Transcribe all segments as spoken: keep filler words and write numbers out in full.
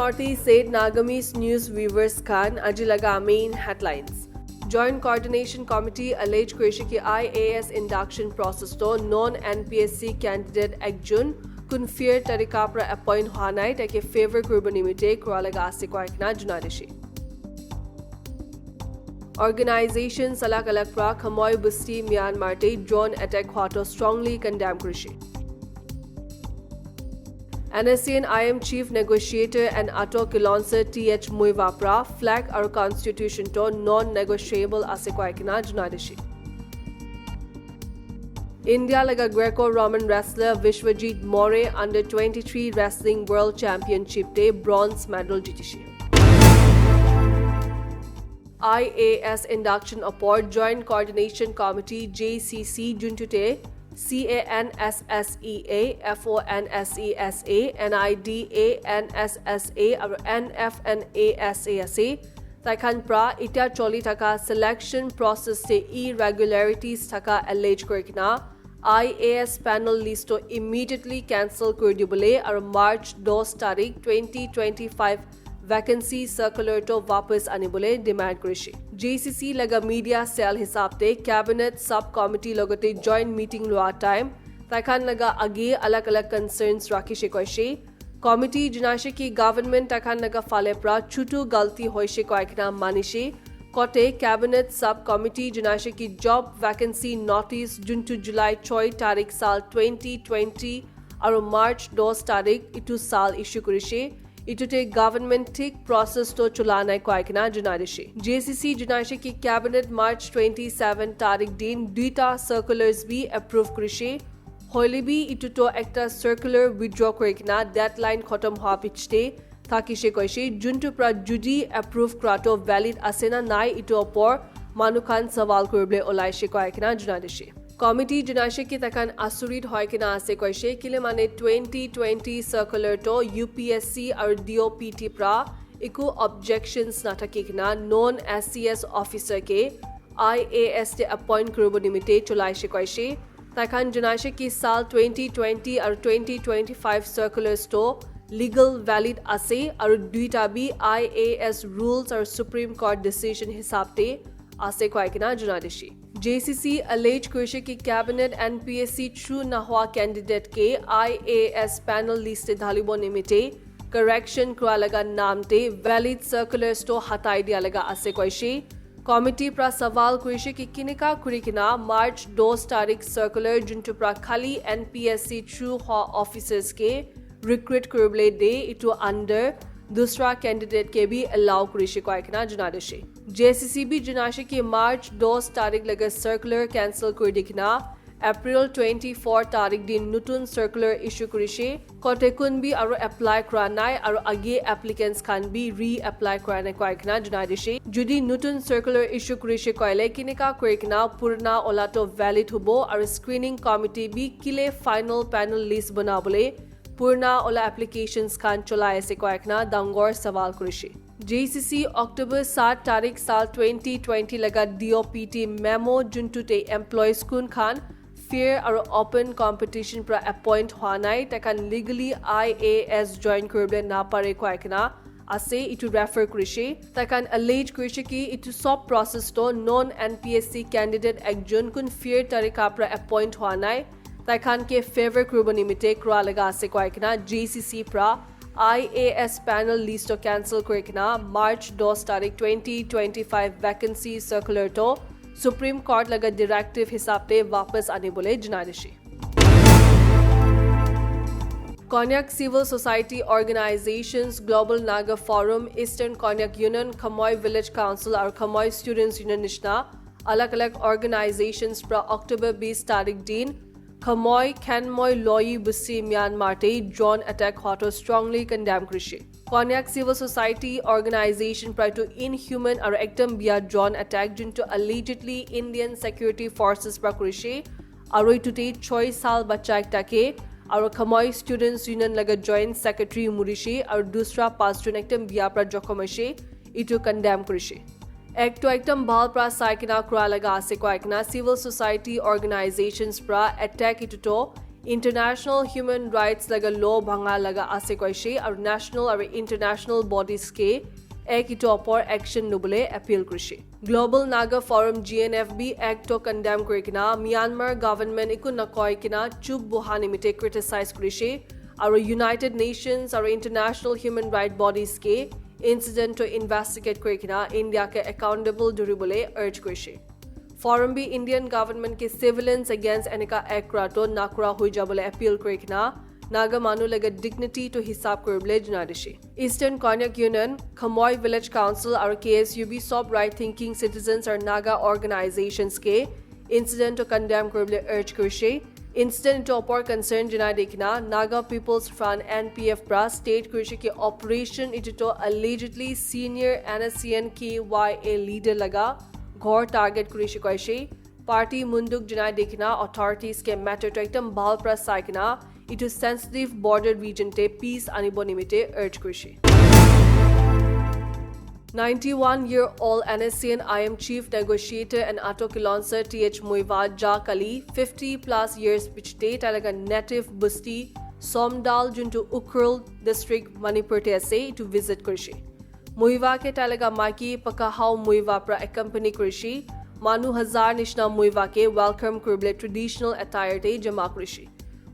Northeast State Nagamese News viewers khan, aji laga main headlines. Joint Coordination Committee allege kurishe ki I A S induction process to non N P S C candidate ekjon kun fair tarika pra appoint hwa nai, take favor kuribo nimite kura laga ase koi kena janai dishe. Organizations alag alag pra Khamoi Busti Myanmar te drone attack hwa to strongly condemn kurishe. N S C N I M Chief Negotiator and Ato Kilonser T H Muivah pra flag aru constitution to non-negotiable ase koi kena janai dishe. India laga Greco-Roman wrestler Vishwajit More under twenty-three Wrestling World Championship te bronze medal jitishe. I A S induction opor Joint Coordination Committee, J C C, juntu te C A N S S E A, F O N S E S A, N I D A N S S A, aru N F N A S A ase. Tai khan pra itya choli thaka selection process te irregularities thaka allege kuri kena I A S panel list to immediately cancel kuri dibole aru March dos tarik twenty twenty-five vacancy circular to wapas anibole demand kurishe. J C C laga media cell hisab te cabinet subcommittee logote joint meeting lua time tai khan laga age alag alag concerns rakhishe koishe. Committee janaishe ki government tai khan laga phale pra chutu galti hoishe koi kena manishe. Kote cabinet subcommittee janaishe ki job vacancy notice juntu July choi tarik sal twenty twenty aru March dos tarik itu sal issue kurishe. Itu te government thik process to chula nai koi kena janai dishe. J C C janaishe ki cabinet March twenty-seven tarik din duita circulars bi approve kurishe. Hoile bi itu to ekta circular withdraw kuri kena deadline khotom hwa pichete thakishe koishe, juntu pra judi approve kura to valid ase na nai itu opor manu khan sawal kuribole olaishe koi kena janai dishe. Committee janaishe ki tai khan asurit hoi kena ase koishe, kile mane twenty twenty circular to U P S C aru D O P T pra eku objections nathaki kena non S C S officer ke I A S te appoint kuribo nimite chulaishe koishe. Tai khan janaishe ki sal twenty twenty aru twenty twenty-five circulars to legal valid ase aru duita bi I A S rules aru Supreme Court decision hisab te ase koi kena janai dishe. J C C allege kurishe ki cabinet N P S C through nahwa candidate ke I A S panel list te dhalibo nimite correction kura laga naam te valid circulars to hatai dia laga ase koishe. Committee pra sawal kurishe ki kinika kuri kena March dos tarik circular juntu pra khali N P S C through hwa officers ke recruit kuribole de itu under dusra candidate ke bi allow kurishe koi kena janai dishe. J C C bi janaishe ki March dos tarik laga circular cancel kuri di kena April twenty-four tarik din nutun circular issue kurishe. Kote kun bi aru apply kura nai aru age applicants khan bi re-apply kura nai koi kena janai dishe. Judi nutun circular issue kurishe koile kinika kuri kena purana ola to valid hubo aru screening committee bi kile final panel list banabole purana ola applications khan cholai ase koi kena dangor sawal kurishe. J C C October sat tarik sal twenty twenty laga D O P T memo juntu te employees kun khan fair aru open competition pra appoint hwa nai, tai khan legally I A S join kuribole na pare koi kena ase, itu refer kurishe. Tai khan allege kurishe ki itu sob process to non N P S C candidate ekjon kun fair tarika pra appoint hwa nai, tai khan ke favor kuribo nimite kura laga ase koi kena J C C pra I A S panel list to cancel kuri kena March dos tarik twenty twenty-five vacancy circular to Supreme Court laga directive hisab te wapas anibole janai dishe. Konyak Civil Society Organizations, Global Naga Forum, Eastern Konyak Union, Khamoi Village Council aru Khamoi Students Union nishina alag alag organizations pra October bis tarik din Khamoi Khenmoi Loyi Busi Myanmar te drone attack hwa to strongly condemn kurishe. Konyak Civil Society Organization pra itu inhuman aru ekdam biya drone attack juntu allegedly Indian security forces pra kurishe. Aru itu te choi sal bacha ekta ke aru Khamoi Students Union laga joint secretary murishe aru dusra pasjon ekdam biya pra jokhom hoishe, itu condemn kurishe. Ek to ekdam bhal pra sai kena kura laga ase koi kena civil society organizations pra attack itu to International human rights laga law bhanga laga ase koishe aru national aru international bodies ke ek itu opor action lubole appeal kurishe. Global Naga Forum, G N F B, act to condemn kuri kena Myanmar government iku nakoi kena chup buha nimite criticize kurishe aru United Nations aru international human right bodies ke incident to investigate kuri kena India ke accountable duribole urge kurishe. Forum bi Indian government ke civilians against enika act kura to nakura hui jabole appeal kuri kena Naga manu laga dignity to hisab kuribole jana dishe. Eastern Konyak Union, Khamoi Village Council aru K S U B sob right thinking citizens aru Naga organizations ke incident to condemn kuribole urge kurishe. Incident to opor concern janai dikena Naga People's Front, N P F, pra state kurishe ki operation itu to allegedly senior N S C N K Y A leader laga ghor target kurishe koishe. Party munduk janai dikena authorities ke matter to ekdam bhal pra sai kena itu sensitive border region te peace anibo nimite urge kurishe. Ninety-one year old N S C N I M chief negotiator and Ato Kilonser T H Muivah ja kali fifty plus years pichete tailaga native busti Somdal juntu Ukhrul district Manipur te ase itu visit kurishe. Muivah ke tailaga maiki Pakahau Muivah pra accompany kurishe. Manu hazar nishna Muivah ke welcome kuribole traditional attire te jama kurishe.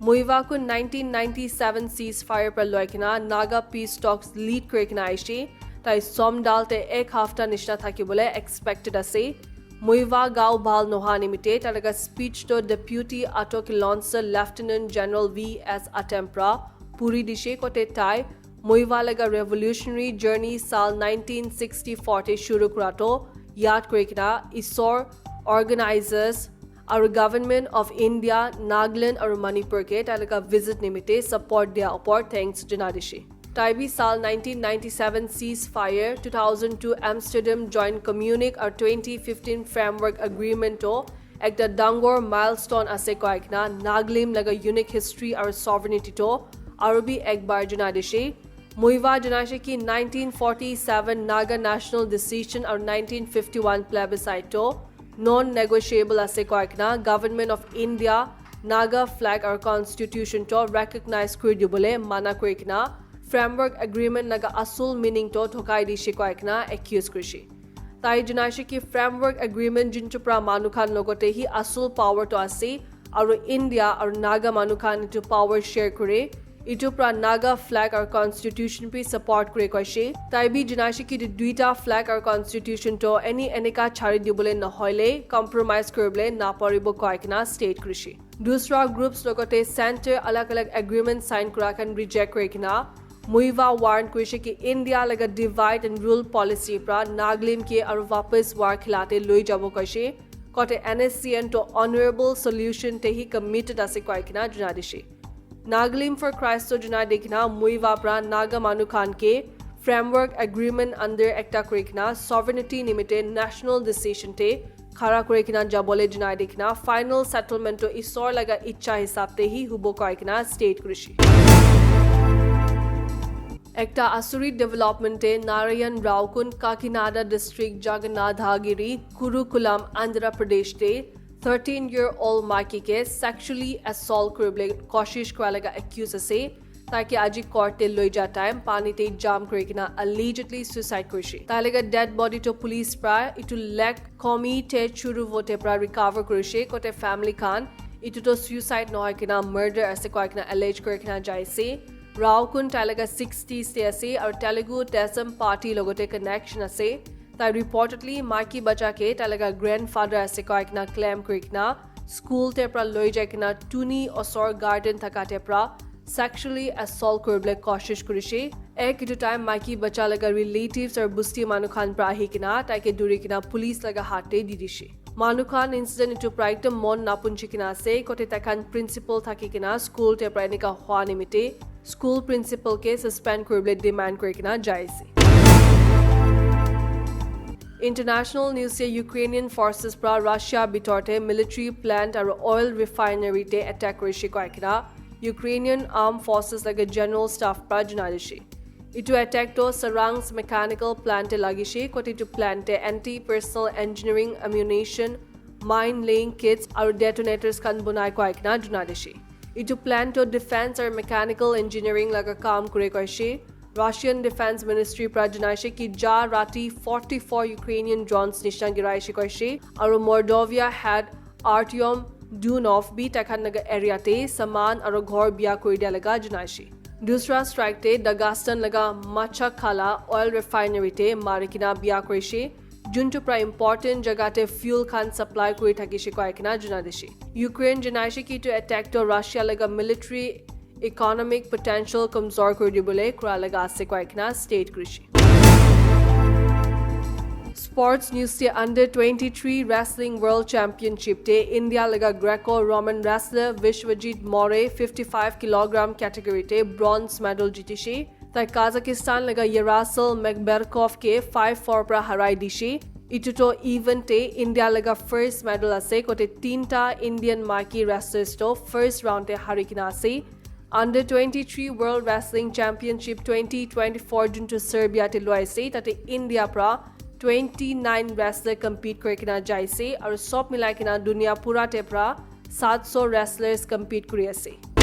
Muivah ku nineteen ninety-seven ceasefire pra loi kena Naga peace talks lead kuri kena aishe. Tai Somdal te ek hafta nishna thakibole expected ase. Muivah gao bhal noha nimite tailaga speech to Deputy Ato Kilonser Lieutenant General V S Atem pra puri dishe kote tai Muivah laga revolutionary journey sal nineteen sixty-four te shuru kura to yad kuri kena isor organizers aru Government of India, Nagaland aru Manipur ke tailaga visit nimite support dia opor thanks janai dishe. Tai bi sal nineteen ninety-seven ceasefire, two thousand two Amsterdam Joint Communique aru twenty fifteen Framework Agreement to ekta dangor milestone ase koi kena Nagalim laga unique history aru sovereignty to aru bi ek bar janai dishe. Muivah janaishe ki nineteen forty-seven Naga National Decision aru nineteen fifty-one plebiscite to non-negotiable ase koi kena Government of India Naga flag aru constitution to recognize kuri dibole mana kuri kena Framework Agreement laga asul meaning to thokai dishe koi kena accuse kurishe. Tai janaishe ki Framework Agreement juntu pra manu khan logote hi asul power to ase aru India aru Naga manu khan itu power share kure. Itu pra Naga flag aru constitution bi support kure koishe. Tai bi janaishe ki itu duita flag aru constitution to any enika chari dibole nohoile compromise kuribole naparibo koi kena state kurishe. Dusra groups logote center alag alag agreement sign kura khan reject kuri kena Muivah warn kurishe ki India laga divide and rule policy pra Nagalim ke aru wapas war khilate loi jabo koishe. Kote N S C N to honorable solution te hi committed ase koi kena janai dishe. Nagalim for Christ to janai dikena Muivah pra Naga manu khan ke Framework Agreement under ekta kuri kena sovereignty nimite national decision te khara kuri kena jabole janai dikena final settlement to isor laga icha hisab te hi hubo koi kena state kurishe. Ekta asurit development te Narayan Raokund, Kakinada District, Jagannathagiri, Kurukulam, Andhra Pradesh te thirteen year old maiki ke sexually assault kuribole koshish kura laga accuse ase. Tai ke aji court te loi ja time pani te jump kuri kena allegedly suicide kurishe. Tai laga dead body to police pra itu leg khomi te churu vote pra recover kurishe kote family khan itu to suicide nohoi kena murder ase koi kena allege kuri kena jai ase. Raokund tai laga sixties te ase aru Telugu Desam Party logote connection ase. Tai reportedly maiki bacha ke tai laga grandfather ase koi kena claim kuri kena school te pra loi jai kena tuni osor garden thaka te pra sexually assault kuribole koshish kurishe. Ek itu time maiki bacha laga relatives aru busti manu khan pra ahi kena tai ke duri kena police laga hath te di dishe. Manu khan incident itu pra ekdam mon napunchi kena ase kote tai khan principal thaki kena school te pra enika hua nimite school principal ke suspend kuribole demand kuri kena jai ase. International news se Ukrainian forces pra Russia bitor te military plant aru oil refinery te attack kurishe koi kena Ukrainian armed forces laga general staff pra janai dishe. Itu attack to Saransk mechanical plant te lagishe kote itu plant te anti personnel engineering ammunition mine laying kits aru detonators khan bunai koi kena janai dishe. Etu plant toh defense aru mechanical engineering laga kam kure koishe. Russian Defense Ministry pra janaishe ki ja rati forty-four Ukrainian drones nishina giraishe koishe, aru Mordovia head Artyom Dunov bi taikhan laga area te saman aru ghor biya kuri dia laga janaishe. Dusra strike te Dagestan laga Machakala oil refinery te mari kena biya kurishe, juntu pra important jaga te fuel khan supply kuri thakishe koi kena jana dishe. Ukraine janaishe ki etu attack toh Russia laga military economic potential kamzor kuri dibole kura laga ase koi kena state kurishe. Sports news te under twenty-three Wrestling World Championship te India laga Greco-Roman wrestler Vishwajit More fifty-five kilogram category te bronze medal jitishe. Tai Kazakhstan laga Yarasel Magberkov ke five four pra harai dishe. Etu toh event te India laga first medal ase, kote tinta Indian maiki wrestlers toh first round te hari kena ase. Under twenty-three World Wrestling Championship twenty twenty-four juntu Serbia te loi ase, tate India pra twenty-nine wrestler compete kuri kena jai ase, aru sob milai kena dunia pura te pra saat so wrestlers compete kuri ase.